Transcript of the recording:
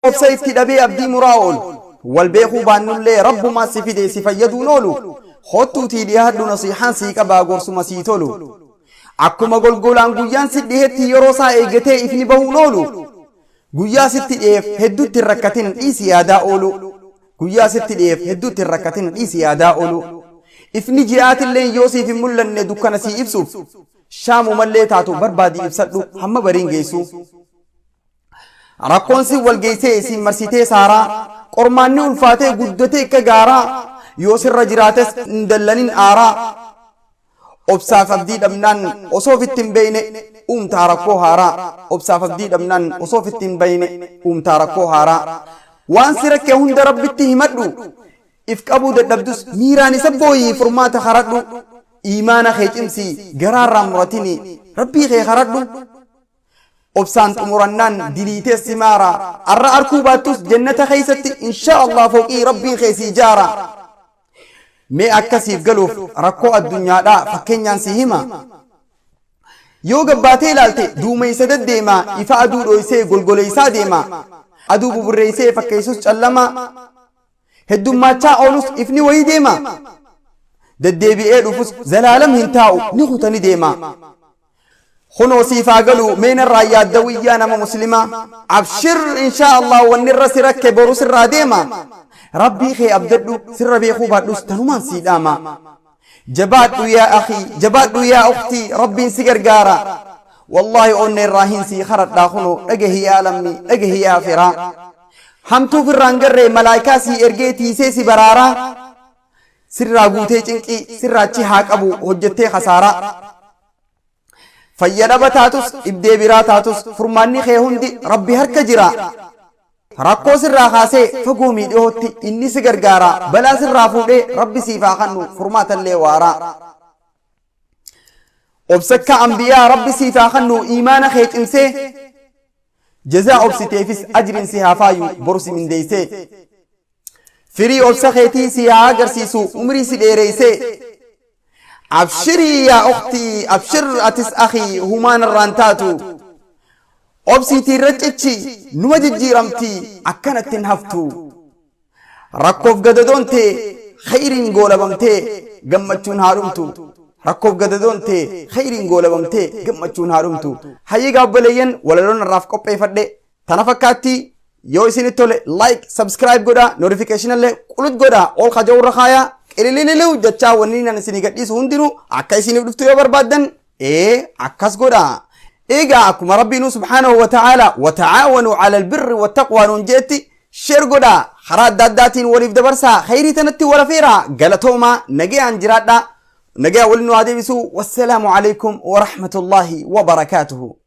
Obsa itti dhabee abdii muraa oolu. Wal beekuu baannullee Rabbumaa si fide si fayyaduun oolu. Kottuutii dhiyaadhu nasiihaan sii qabaa gorsuma sii tolu. Akkuma golgolaan guyyaan si dhihetti yeroo isaa eeggatee ifni bahuun oolu. Guyyaa sitti dhiyeef hedduutti hin rakkatin dhiisi yaadaa oolu. Guyyaa sitti dhiyeef hedduutti hin rakkatin dhiisi yaadaa oolu. Ifni ji'aatilleen yoo siif hin mul'anne dukkana sii ibsuuf. Shaamumallee taatu barbaadii ibsadhu hamma bariin geessu. Rakkoon si wal geessee siin marsitee saaraa qormaanni ulfaatee guddatee akka gaaraa yoo sirra jiraates hin dallanin aaraa obsaaf abdii dhabnaan osoo ofitti hin beeyne uumtaa rakkoo haaraa obsaaf abdii dhabnaan osoo ofitti hin beeyne uumtaa rakkoo haaraa waan si rakke hunda rabbitti himadhu if qabuu dadhabdus miiraan isa booyii furmaata karadhu iimaana kee cimsii garaarraan muratini rabbii kee karadhu Obsaan xumurannaan diliitee si maara. Arra arkuu baattus jannata keessatti inshaa Allah fooqii rabbiin kee si ijaara. Mee akka siif galuuf rakkoo addunyaadhaa fakkeenyaan si hima. Yoo gabbaatee ilaalte duumeysa deddeema ifa aduu dhoysee golgoleeysaa deema. Aduu buburreeysee fakkeessus callama. Heddummaachaa oolus ifni wayii deema. Deddeebi'ee dhufus zalaalam hin taa'u ni kuta ni deema. Kunoo siif haa galu mee narraa yaaddawiyyaa nama muslimaa abshir inshaa Allah wanni irra si rakke boru sirraa deema rabbii kee abdadhu sirra beekuu baadhus tanumaan sii dhaama jabaadhu yaa akhii jabaadhu yaa ukhtii rabbiin si gargaara wallaahi onnee irraa hin sii karadhaa kunoo dhagahi yaa lammii dhagahi yaa firaa hamtuuf irraan garree malaayikaa sii ergee tiisee si baraaraa sirraa guutee cinqii sirraa achi haa qabu hojjettee kasaaraa. Fayya dhaba taatus dhibdee biraa taatus furmaanni kee hundi rabbi harka jira. Rakkoo sirraa kaasee fagoo miidhiyootti inni si gargaara balaa sirraa fuudhee rabbi siif haa kannu furmaatallee waaraa. Obsakka ambiyaa rabbi siif haa kannu iimaana kee cimsee jazaa obsiteefis ajriin si haa faayu boru si mindeessee. Firii obsa keetii si haa agarsiisu umrii si dheereessee. Abshirii yaa uktii abshir atis akii humaan irraan taatu. Obsiitii irra cichi numa jijjiiramti akkanatti hin haftu. Rakkoof gadadoon tee khayriin goolabamtee gammachuun haa dhumtu. Rakkoof gadadoon tee khayriin goolabamtee gammachuun haa dhumtu. Hayyee gaabboleeyyan walaloon irraaf qopheeffadhe Tana fakkaatti yoo isinitti tole like subscribe godhaa notification illee qulut godhaa ol kaja'u irra kaayaa qilililiu jechaa wanni nan isinii gadhiisu hundinuu akka isiniif dhuftu yoo barbaaddan ee akkas godhaa. Egaa akkuma Rabbiinuu subhaanahu wa ta'aala wa ta'aawanuu ala albirri wa taqwaa nuun jeetti sheer godhaa karaa adda addaatiin waliif dabarsaa khayrii tanatti wal afeeraa galatoomaa nagayaan jiraadhaa nagayaan waliin nu haa deebisu wassalaamu alaikum wa rahmatullaahi wa barakaatuhu.